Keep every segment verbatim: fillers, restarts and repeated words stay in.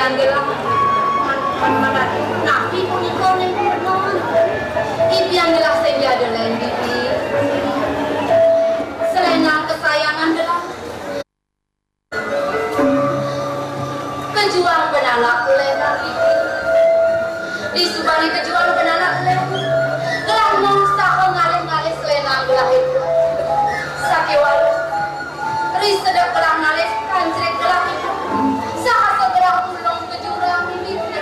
Gelah, napi punika ning pun? Titiang gelah sing ja ada lain bibi. Selendang kesayangan gelah. Kejuang benanak lenan bibi. Disubane kejuang benanak lenan, gelah nang saha ngalih-ngalih selendang gelah itu. Sakéwala ri sedek gelah ngalih kancrik gelah itu. Saha segelah ulung ke jurang mimiti.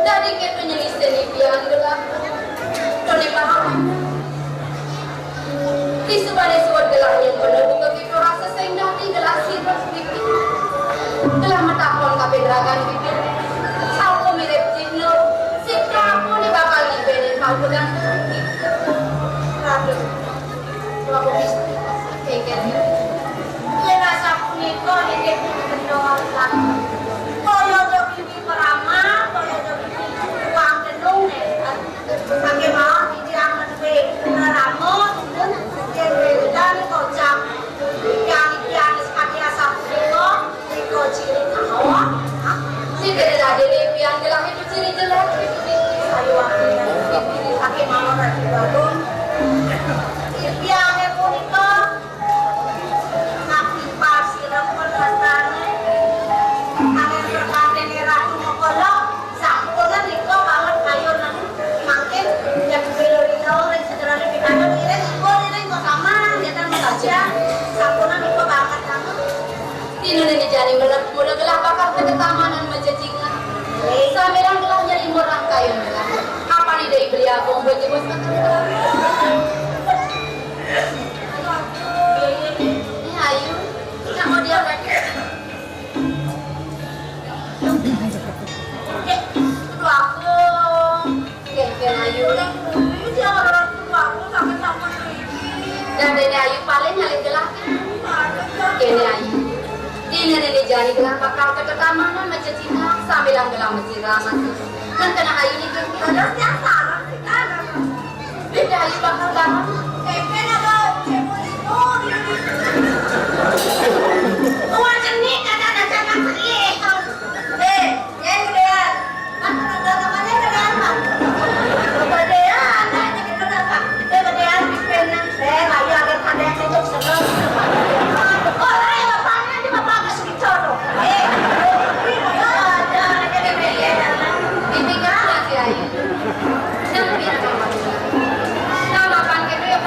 Dadi kéto nyelisin bibi gelah. Tone paham. Disubane suud gelah nyén bener buka kéto rasa sing dadi gelah sirep bibi. Gelah matakon ka Pedragan bibi. Saha mirip cihna, sing kamu ni bakal ngibenin paugedan. Ratu. Prabu Wisnu, kéngkén. Yén asapunika inggih punika lan. Kaya Dewi Parama, kaya Dewi Tuang Denung, sakémawon titiang madué rama, yén wédan kocap. Titiang, titiang sakadi asapunika. Nika ciri tahawa. Sing dadi dadi pian gelah itu ciri jelek. Ayo, aku yang sakit mawon Ratu Balun. Piane punika napi pasirepun rastane. Angin perkatene Ratu Mokolo. Sampun nika banget ayo nang mangkin yang belo-belo ring sejarahne pikantuk iring, ibu iring kok sama, ya kan, saja. Sampun nika banget, nang. Dina nene jani mula, mula gelah bakal ka tetamanan majecingan. Sambilang gelah nyeri murang kayun gelah. Kapan Ida Beli Agung bejebus ka gelah. Ini ayu, nak mau dia lagi. Dek, kudu aku. Kéngkén ayu. Jangan orang tua aku sama-sama ini. Dan Dene ayu paling ngalih gelah. Kéné ayu. Dina nene jani gelah bakal ka tetamanan majecingan sambilang gelah masih ramah. Nang kena ayu ni kéngkén. Ada yang salah sih kan. Beda ayu bakal bareng. Kéngkén ada cewek itu. Tua jenik ada ada cakap sih. Eh, Nyai gedéan. Kan tenaga namanya gedéan, Pak. Gedéan, nah, ini kita dapat. Dia gedéan, bikin. Eh, ayo, ada, ada yang cocok, seneng. Oh, ayo, bapaknya, ini bapak nggak suka cocok. Eh, ini ada, ada gedéan. Ini kan, Kiai. Yang biar, Pak. Nah, makan gitu, ya,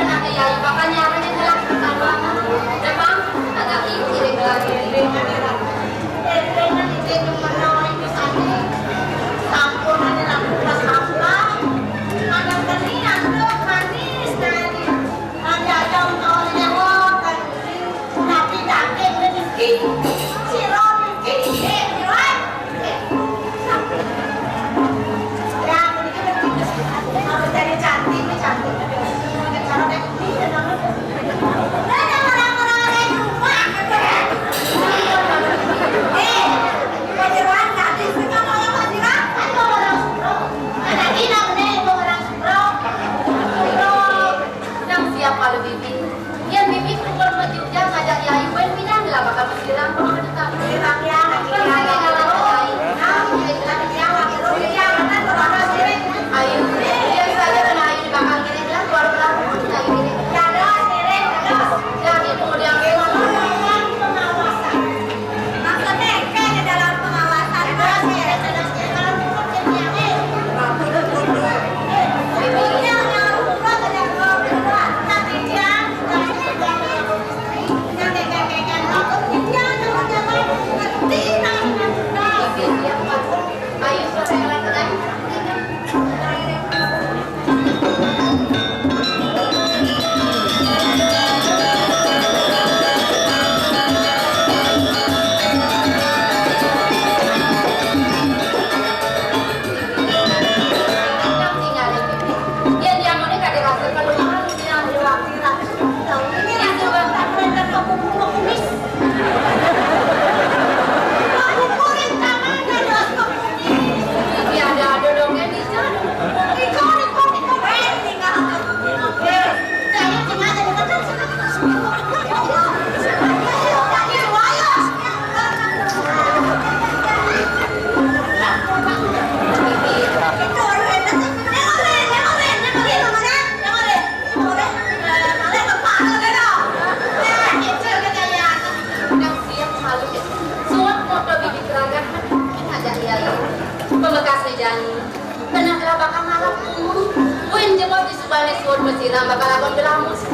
Bani suud besiram bakal lakon gelah musik.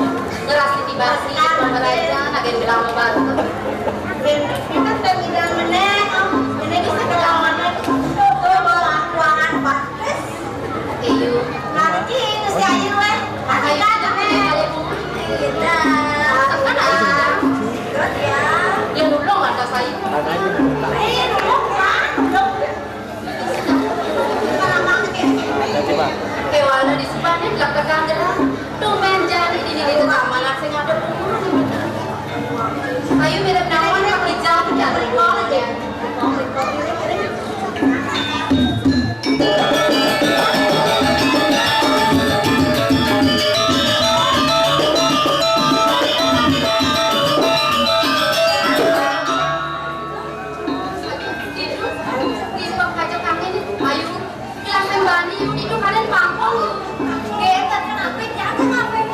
Ngerasi tibasi, pemeraja, agen gelah mau bantu. Kita terbilang meneh, ini bisa kelawan itu. Tuh, bawa ruangan bagus. Iya. Nanti itu si Ayu, eh. Ayu, Ayu, Ayu. Kita. Sekarang. Terus ya. Dia nulung ada saya. Ayo, nulung, ya. Nulung. Kewala di sebabnya gelap terang-terang. Tumben jani di diri itu sama anak sing ada umur. Ayo mirip nawan, tapi jauh tidak terlalu ya. Timpek aja kami nih, ayu. Kilas tembani, yuk, itu kalian pangkong, yuk. Geter, kenapa? Jangan ngapain?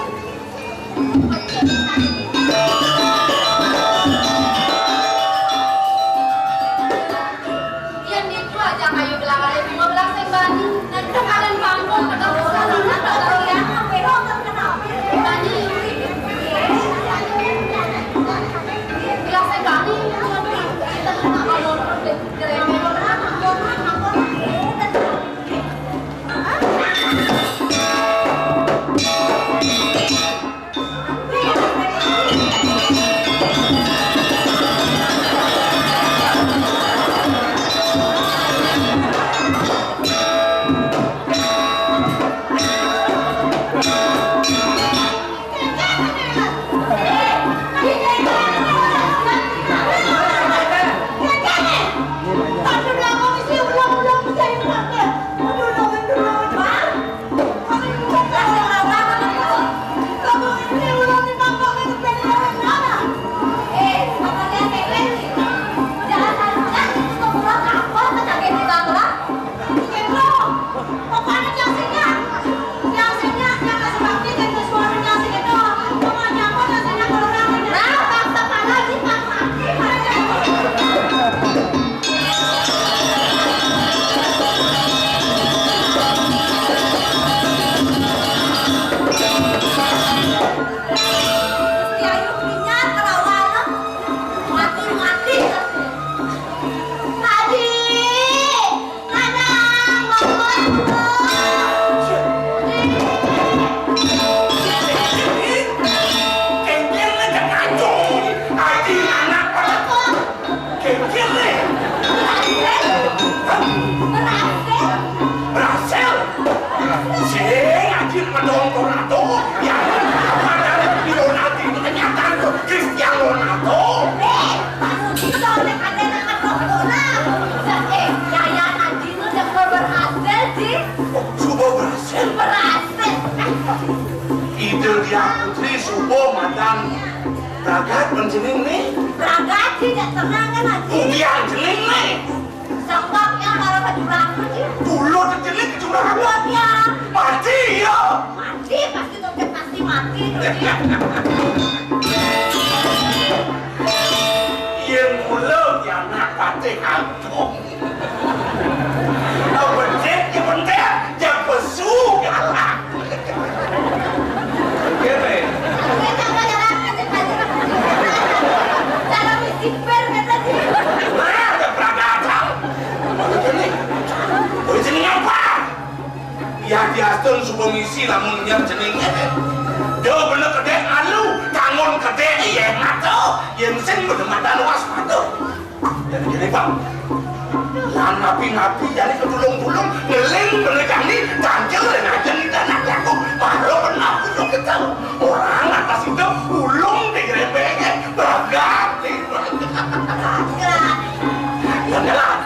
Iya, itu aja kayu gelangan lima belas tembani. Nanti kalian pangkong, kita bisa dulu, kita lihat, kenapa? Tembani, yuk. Gelas tembani, yuk. Berhasil. Sing anjir ngedongkor atuh. Ya, padahal di Ronaldo itu kenyataan tuh. Cristiano Ronaldo. Eh, maksudnya kalau ada anak doktoran. Eh, Yayan anjing lu udah berhasil sih. Oh, suba berhasil. Berhasil. Idul Diah Putri suba madan ragat penjening nih. Ragat sih, tidak tenang kan, anjing? Ugian jening nih. Sebabnya kalau ke jurang tuh, Cing. Dulu ke jening ke jurang. Sebabnya. Mati ya. Mati, pasti tuh, pasti mati tuh, Cing. Yen mula ya anak patih agung. Becik ya penting, ya pesu galak. Oke, Pe. Cara misi ber kata sih. Nah, ada peradaban. Ini, ini apa? Ya diastun suba misi lamun nyep jenenge. Yo bener kedek alu, tangun kedek iya mata, yen sing bener mata luas mata. Jadi gini, Bang. Lan napi-napi jane kedulung-dulung ngeling bener jani, ganjel lan ajeng ida anak jago. Baru bener aku ketemu. Orang atas itu ulung di grembengnya, bagati. Bagati. Yang jelas.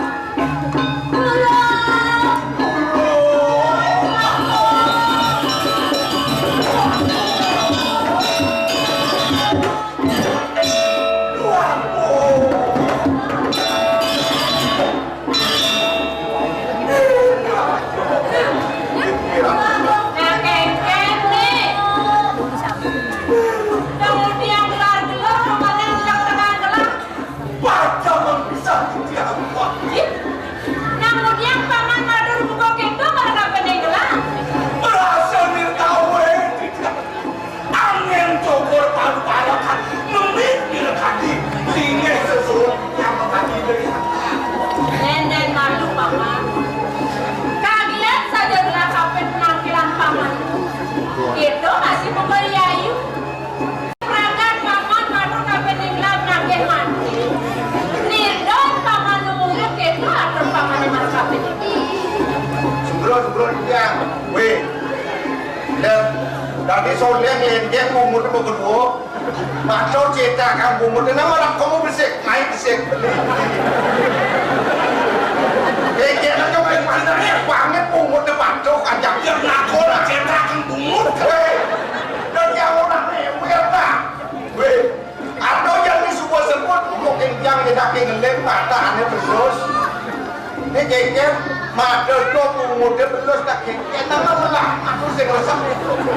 Yang bungut apa kedua? Maco cetak kang bungut. Nama lak kamu besik, naik besik. Kecek aja main banget bungut depan tuh kacang. Yang ngaku lah cetak kang bungut. Hei, dan yang orang nih, bukan tak? Weh, atau yang disebut-sebut, mungkin yang nyedakin lem mata aneh terus. Né kéngkén, madé to bunguté belus tak kéngkén, nang lelah, aku sing resep.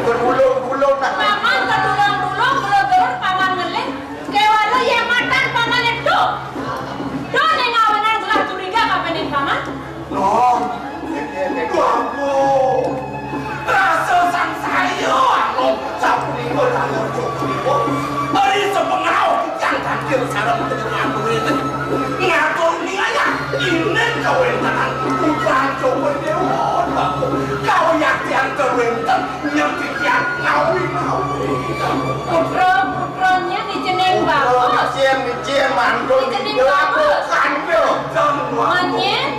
Bedulung-dulung tak kéngkén. Paman bedulung-dulung, bedulung paman ngeling, kéwala yén matan paman édo. Do ning awenan gelah curiga kabéh ning paman. Loh, duh ampun. Rasa sangsaya, anu, sapunika dalu sapunika. Ari sepengau titiang tangkil sareng panjenengan duwene. Ngatur niaya, inen kawéntenan putra Jogja Dewa. Kawiyaktian kawénten nyang titiang ngawi-ngawi. Putra, putranya nijening bagus. Nijen, nijen, mantun, nijen nijen, bagus. Kandel, dan Manyen.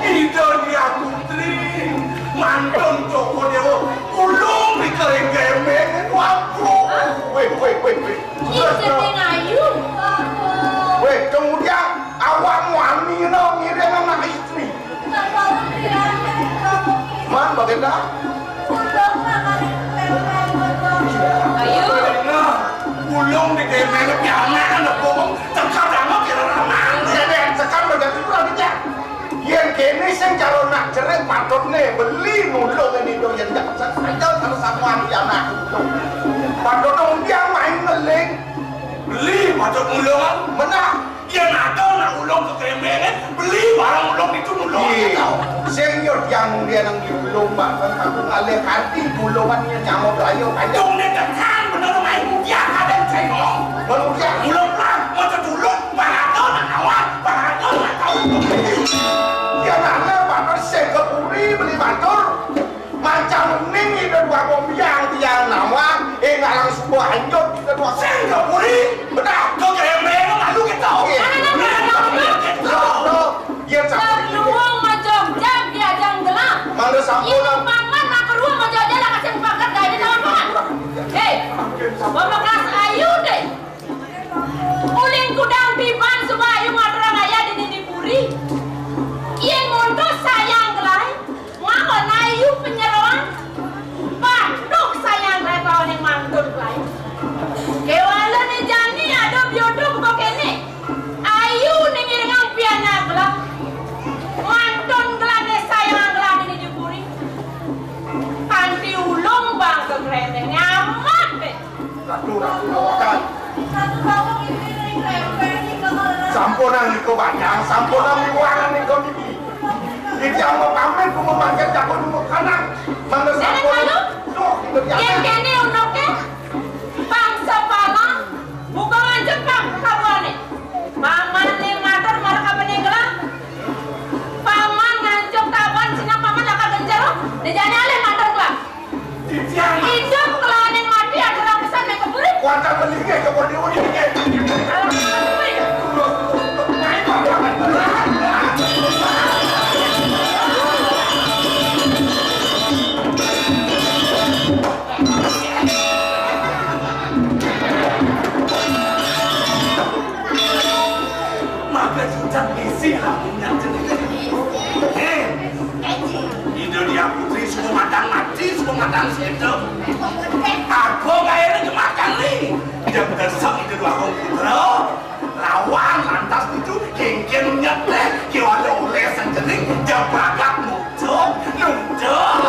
Ida Hyang Putri, mantun Joko Dewa, ulung dikering gembeng, waduh. Weh, weh, weh, weh. Ih, Gending Ayu. Weh, kemudian awak wani no ngiring anak istri. Man, bagaimana? Ayu. Nah, ulung dikering pianak, anak bobong, cekap anak kira ramang. Ya, deh, cekap berarti kurang ajar. Yén kéné sing calon nak cerik patutné beli nulung ini dong yén jak saja kalau samuan pianak. Patutné undian main ngeling. Beli patut nulung. Menah. Yén ada nak ulung kekémbéngé, beli barang ulung itu nulung. Iya. Sing yo tiang dia nang diulung, Pak, kan aku ngalih hati ulungan nyamuk ayo ayo. Dong né tekan bener main undian ada cengong. Manusia ulung lah, mau dulu, Pak, ada nak awak. Bahagia lah kau. Yén ana batur sing ka puri beli batur. Macam ning ida dua kompiang tiang nawang, eh, ngalang suba anjur kita dua sing ka puri. Bedah, kau kerembeng lalu kita. Iya. Loh, loh. Yén sampun. Terluang macam jam diajang gelap. Mangga sampun. Ini paman nak keruang macam aja lah kasih pakat gaya lawan paman. Hei, bekas ayu deh. Uling kudang tiban suba ayu ngaturang ayah dini di puri. Yén montos sayang gelai, ngawen ayu penyeroan. Patuh sayang gelai kawan yang mantun gelai. Kéwala né jani ada biodo buka kéné. Ayu né ngiringang pianak gelai. Mantun gelai né sayang gelai dini di puri. Kanti ulung bangsa gelai né nyamat deh. Ratu, ratu, lawakan. Sampunang nika banyang, sampunang nika niki. Iki amba pamit ku mangkat jago dulu kanak. Mangga sampun. Duh, nika. Yén kéné unuké, bangsa palang, buka ngancep pang karuané. Paman né matur marang kabené gelah. Paman ngancep taban sinak paman lakar genjel. Né jani alih matur gelah. Titiang. Idup kelawan yang mati adalah pesan yang keburi. Kuatan meninggal ke bodi unik. Alah, keburi. Maka cicak isi lamun yang jenenge. Hé, Ida Diah Putri suka matang mati, suka matang séda. Aku kaya ini makan nih. Jam besok itu dua orang putra. Lawan lantas itu kéngkén nyetek, kiwala oleh sengkening, jam pragat muncul, nunjuk.